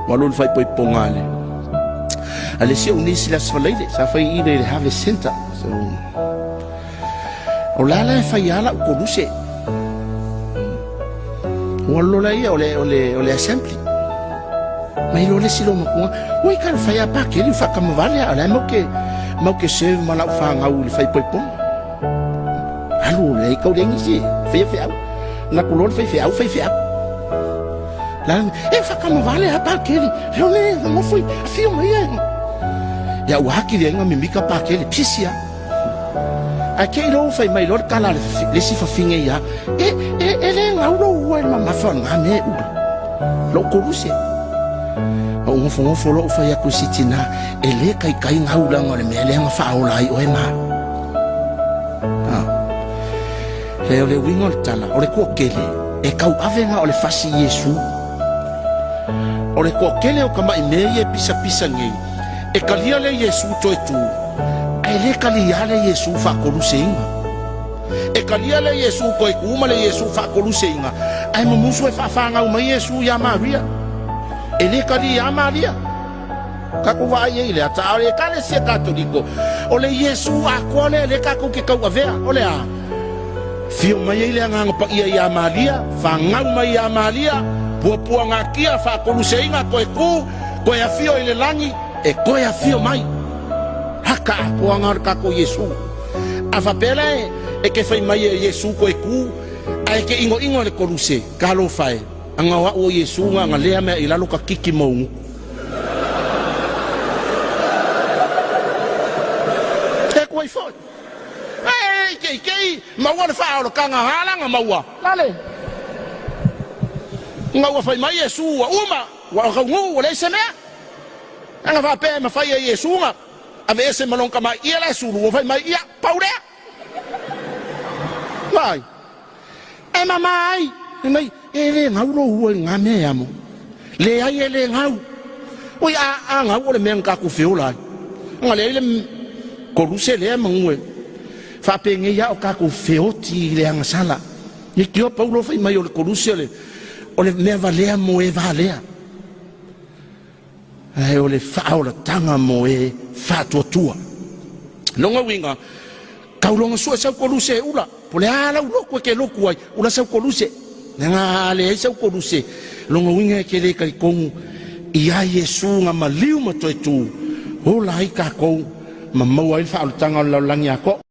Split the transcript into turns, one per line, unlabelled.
Ua alu i le faaipoipoga a le a le isi ou nisi i le Aso Faraile, sa fai i i le Harvest Centre. So, o la la e fai lava lau koluse. Ua alu loa ia o le, o le, o le assembly. Mai loa le isi lou matua, ua i kala fai a pakeli whaakamavale a o la e mau ke, mau ke serve ma lau whāngau i le whaipoipoga. Alu le kau le ngisi, whea wheau. Na ku loa le whai wheau, whai wheau. La, e whakamavale a pakeli, leo ne, ngofui, a whio mai e. Ia ua haki le inga mimika pakeli, pisi a. Ae te i lou fai mai loa le tala a le isi fafine ia, E, e, e le gau lou ua i le mamafa o lena mea e ula. Lou koluse. Na ou nofonofo loa ou fai atu i si tina, E le kaikai gau leaga o le mea lea na faaola ai oe ma. Ha. Le o le uiga o le tala, o le toatele, e tauave na o le fasi Iesu. O le toatele o tamai mea ia e pisapisa nei, E kalia le Iesu toe tu, ae le kalia le Iesu faakoluseina. E kalia le Iesu toe tu ma le Iesu faakoluseina, ae mumusu e faafanau mai Iesu iā Maria. E le kaliā Maria. Tatou vaai ai i le ata, a o le Ekalesia Katoliko, o le Iesu atoa lea lea tatou te tauavea, o le a? Afio mai ai le Agaga Paia iā Maria, fanau mai iā Maria, puapuagatia, faakoluseina, toe tu, toe afio i le lagi, e toe afio mai. Haka atoaga o le tatou Iesu. A faapea la e te fai mai e Iesu toe tu, ae te inoino i le koluse, talofa e, aga o au o Iesu na aga lea mea i lalo ka kiki mou. E kuai foi. Ae ikeikei maua le faaolokanga alaga maua lale. Ina ua fai mai Iesu ua uma, ua taunuu ua leai se mea. Ana faapea e mafai e Iesu na aveese ma lona tamai ia la e sulu, ua fai mai ia, pau lea. Vaai. E mama ai, fai mai, e le gau lou ua i lena mea e amo. Leai e le gau. Oi a, a gau o le mea na tatou feola ai. Aga leai le koluse lea manu e faapenei a o tatou feoti i le agasala. Leitioa Paulo fai mai o le koluse o le, o le mea valea mo e valea. Ae o le faaolataga mo e faatuatua. Lona uiga, Tauloga sue sau koluse e ula, po le a lau lotu e ke lotu ai, ula sau koluse. Leaga a leai sau koluse, lona uiga e ke le talitonu iā Iesu na maliu ma toe tu, ola ai tatou ma maua ai le faaolataga o le lalolagi atoa.